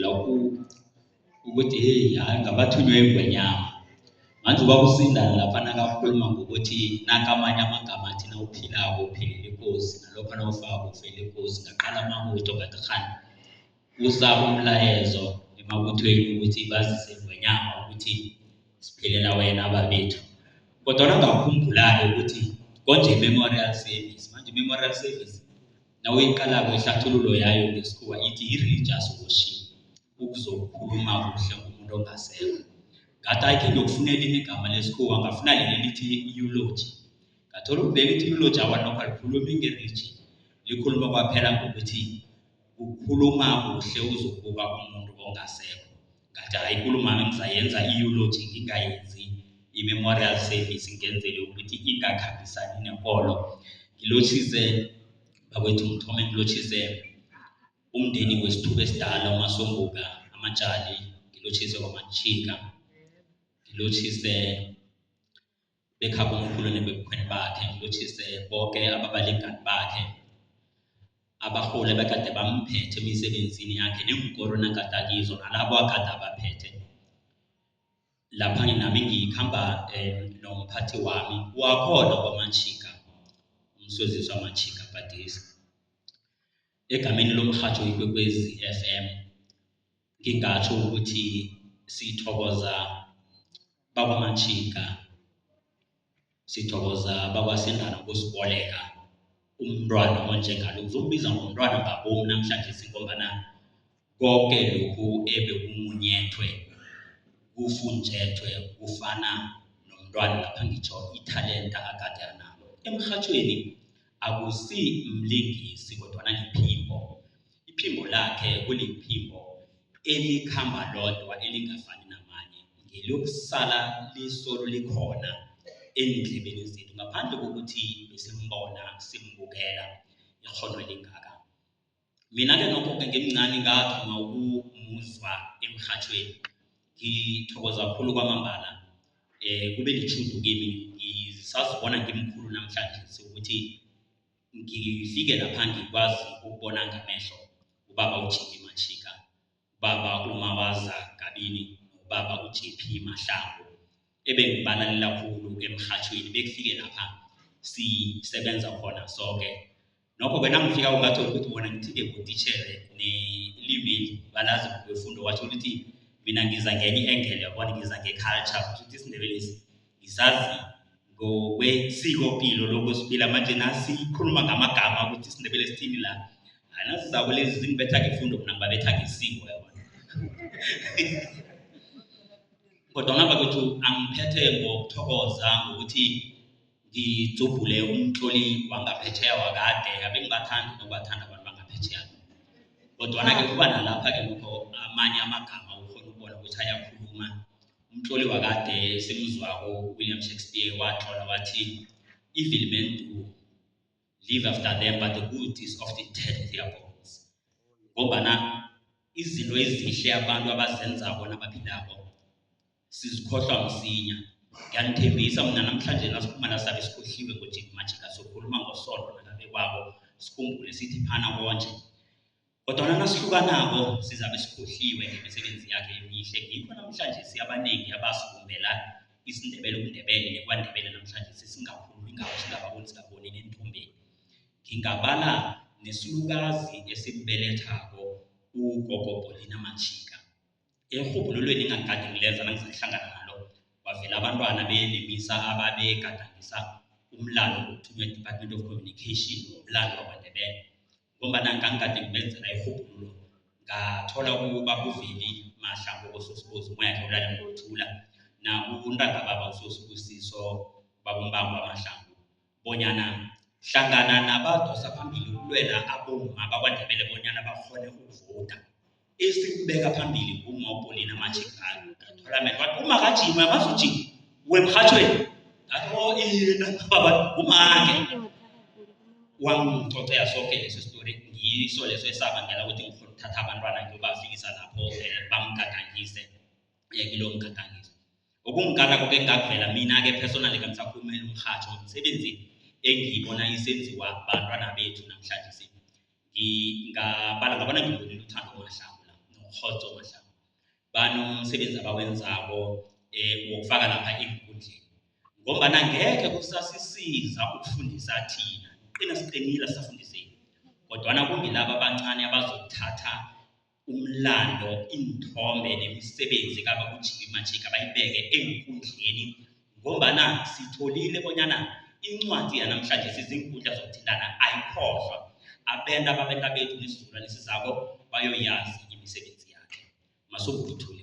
Ngikhumbula ukuthi heyi hayi ngabathunywa ingwenyama. Manje ubaba uSindana lapha nakakhuluma ngokuthi naka amanye amagama athi nawuphilako uphilela ikosi, nalokha nawufako ufela ikosi. Ngaqala amabutho ngathi kghani usa umlayezo emabuthweni ukuthi bazise ingwenyama ukuthi siphilela wena babethu. Kodwana ngakhumbula-ke ukuthi konje i-memorial service, manje i-memorial service nawuyiqalako ihlathululo yayo ngesikhuwa ithi yi-religious worship, ukuzokukhuluma kuhle ngomuntu ongasekho. Ngathi hayi khe ngiyokufunela elinye igama lesikhuwa, ngafuna leli elithi eulogy. Ngathola ukuthi leli lithi eulogy awa nokho alikhulumi nge-religion, likhuluma kwaphela ngokuthi kukhuluma kuhle uzokubuka umuntu ongasekho. Ngathi hayi ikulumami ngizayenza i-eulogy ngingayenzi i-memorial service ngenzele ukuthi ingakhambisani nekolo. Ngilotjhise bakwethu, ngithome ngilotjhise umndeni wesithuba esidala uMasonguka amatjali, ngilotjhise kwaMatjhika, ngilotjhise bekhabo omkhulu nebebukhweni bakhe, ngilotjhise boke ababalingani bakhe, abarholi abakade bamphethe emisebenzini yakhe neenkoro nakade akizo nalabo akade abaphethe. Lapha nami ngikhamba nomphathi wami wakhona kwaMatjhika, uMsoziswa Matjhika Bhadisi. Egameni lomrhatjho Ikwekwezi FM ngingatjho ukuthi sithokoza bakwaMatjhika, sithokoza bakwaSendana ukusiboleka umntwana onjengalo. Ngizombiza ngomntwana ngabomu namhlanje ngombana koke lokhu ebekumunyethwe kufunjethwe kufana nomntwana lapha ngitjho ithalenta akade analo. Emrhatjhweni akusi mlingisi kodwana liphimbo. Iphimbo lakhe kuliphimbo elikhamba lodwa elingafani namanye, ngelokusala lisolo likhona eendlebeni zethu ngaphandle kokuthi besimbona simbukela ikghono elingaka. Mina-ke nokho-ke ngimncani ngathoma ukumuzwa emrhatjhweni. Ngithokoza khulu kwamambala kube litjhudu kimi ngisazibona ngimkhulu namhlanje ukuthi ngifike lapha ngikwazi ukubona ngamehlo ubaba uJimmy Mashika, ubaba uMawaza Kabini nobaba uJP Mahlangu ebengibalalela khulu emrhatjhweni bekufike lapha sisebenza khona soke. Nokho-ke nangifika ungathola ukuthi bona ngithike botitjhere nelimeli balazi ngokwefundo wathola ukuthi mina ngiza ngenye i-angle yabona ngiza nge-culture kusho ukuthi isiNdebelesi ngisazi ngokwesikopilo lokhu siphila manje nasikhuluma ngamagama ukuthi isiNdebele sithini la hayi nazizako lezi zingibetha ngefundo mina ngibabetha ngesiko yabona kodwa bakwethu angiphethe ngokuthokoza ngokuthi ngidzubhule umtloli wangaphetjheya wakade abengibathandi nokubathanda abantu bangaphetjheya kodwana-ke kuba nalapha-ke nokho amanye amagama ukhona ukubona ukuthi ayakhuluma. Umtloli wakade esimzwako uWilliam Shakespeare watlola wathi evil men do live after them but the good is often dead with their bones. Ngombana izinto ezihle abantu abazenzako nabaphilako sizikhohlwa msinya. Ngiyanithembisa mina namhlanje nasiphuma la sabe sikhohliwe ngoJimmy Majika sokhuluma ngoSondo nakabekwabo sikhumbule sithi phana konje. Kodwana nasihlukanako sizabe sikhohliwe ngemisebenzi yakhe emihle. Ngikho namhlanje siyabanengi abasibumbela isiNdebele ubuNdebele nekwaNdebele namhlanje sesingakhulumi ngabo singababoni singaboni neenthombeni. Ngingabala nesilukazi esimbelethako ugogo Paulina Majika. Erhubhululweni engangikade ngilenza nangizakuhlangana nalo kwavela abantwana benemisa ababegadangisa umlando ngokuthunywa e-Department of Communication womlando wakwaNdebele. Ngombana ngangikade ngibenzela irhubhululo ngathola ubaba uVeli Mahlangu ososibozi umoyakhe ulale ngokuthula nakuntangababa uSosibusiso baba uMbango waMahlangu bonyana hlangana nabadosa phambili ukulwela abomma bakwaNdebele bonyana bakghone ukuvota esikubeka phambili ngumma uPaulina Machigana ngathola mina wathi uma kajima uyamazi ujima wemhathweni ngathi o oh, iye baba ngumake wangicocela sonke leso story ngiso leso esabangela ukuthi ngikhona ukuthatha abantwana ngiyobafikisa lapho bamgadangise kilowo mgadangiso okungikara koke engakuvela mina-ke personally kangisakhulumela umrhatjho ngomsebenzi engiyibona isenziwa bantwana bethu namhlanje ngingabala ngabona ngibonile uthando Mahlangu la noKgotso Mahlangu banomsebenzi abawenzako wokufaka lapha eenkundleni, ngombana ngekhe kusasisiza ukufundisa thina, qina siqinile asisafundiseni, kodwana kungilaba abancane abazokuthatha umlando, iinthombe nemisebenzi kababa uJimmy Majika bayibeke eenkundleni, ngombana sitholile bonyana incwadi yanamhlanje siziinkundla zokuthintana ayikhohlwa. Abenta ababenta bethu nesizukulwane esizako bayoyazi imisebenzi yakhe. Masuku Luthuli.